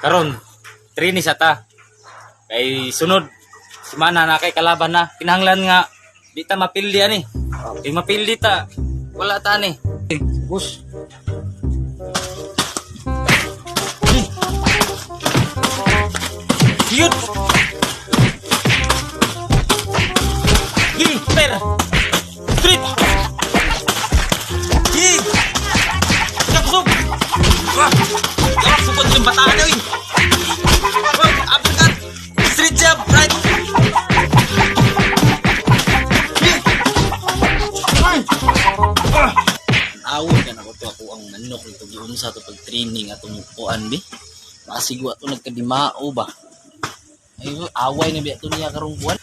Karon, training sa ta. Kay sunod semana na kay kalaban na. Kinahanglan nga di ta mapildi ani. Kay mapildi ta, wala ta ani. Bus. Yut. Gi, per. Street. Gi. Kakusog. Wah. Yawa, sukod yung bataan oy. Wah, uppercut. Street jab, right. Gi. Ay. Ah. Awon ka na ko to ako ang manok nito giunsa to pag training atong kuan bi. Masigwa to nagkadimao ba. Ay away na biya to niya karong kuan.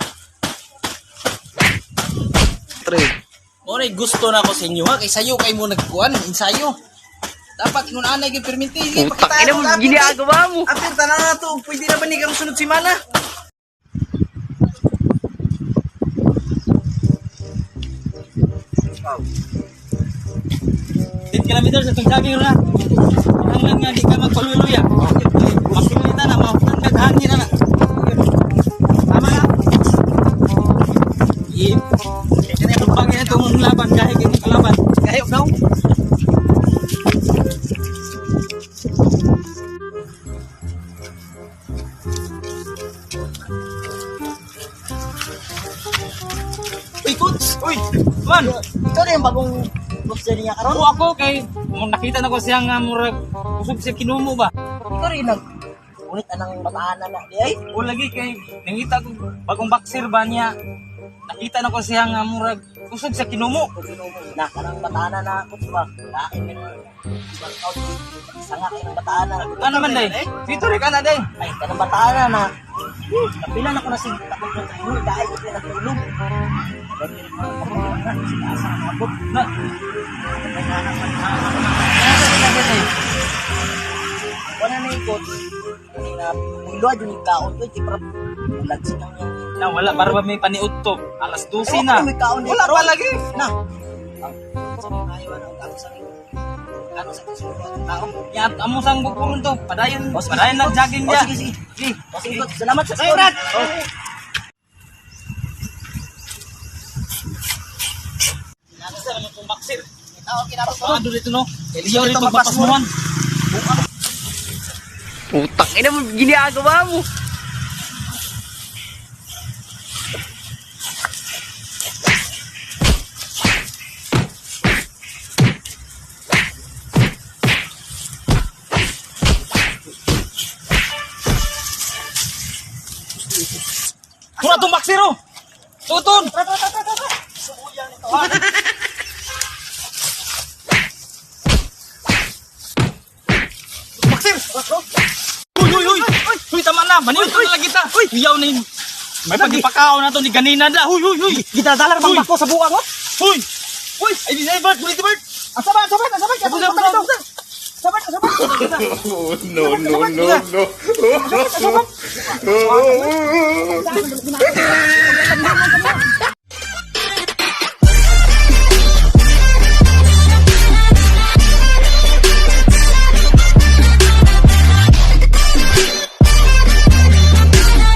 Tre. Mo na gusto na ako sa inyo ha kay sayo kay mo nagkuan ensayo. Dapat ingon anay gyud perminti. Sige, Putang pakita ina mo, ako, ginagawa mo. Apir, tanan na to. Pwede na ba ni karong sunod semana? Ten kilometers sa itong jogging na. Kinahanglan nga di ka magpaluloy ah. Mapilita na, mahutan ka hangin na na. Tama na. I Tumbangin itong laban kahit hindi kalaban. Kayo daw. Uy, coach! Uy, man! Ikaw na yung bagong boxer niya karon. Oo ako kay nakita na ko siya nga murag kusog siya kinumo ba. Ikaw rin nag ulit anang bataan na di ay. O lagi kay nangita ko bagong boxer ba niya. Nakita na ko siya nga murag kusog siya kinumo. Na kanang bataan na coach ba. Lain man workout sanga kay ng bataan na. Ano man day? Dito rin ka na day. Ay kanang bataan na na. Kapila na ko na sig takot ng trainer dahil ko natulog. Dahil ko na na asa na abot. Na. Wala na yung coach. Kanina pulo jud ni kaon ko kay para bulag siya kang yang Na wala para ba may paniud to. Alas 12 Ewan na. ko may kaon Wala pa lagi. Na. Sa mga ayaw na ang sa ano sa kasulod ang tao. Ya, amo sang bukuron to. Padayon, O, sige, padayon sige, lang jogging O, niya. sige, sige. Sige. O, sige, coach. Salamat sa Ay, Brad! Oh. Nasa naman itong boxer. Tao kinabot ko. Paano dito no? Liyaw dito dito mapasmuhan. mapasmuhan. Putang ina mo, ginagawa mo. Tuna itong boxer oh. Tutun. Boxer. Uy, uy, uy. Uy, tama na. Maniod na lagi ta. Uy, iyaw na yun. May pagipakaw na to ni ganina na. Uy, uy, uy. Gidadala Uy. bang bako sa buang oh. Uy. Uy, ay di Bert, ulit Bert. Asa ba? Asa ba? Asa ba? Asa ba? Asa ba? Asa ba? Oh, no, no, no, no.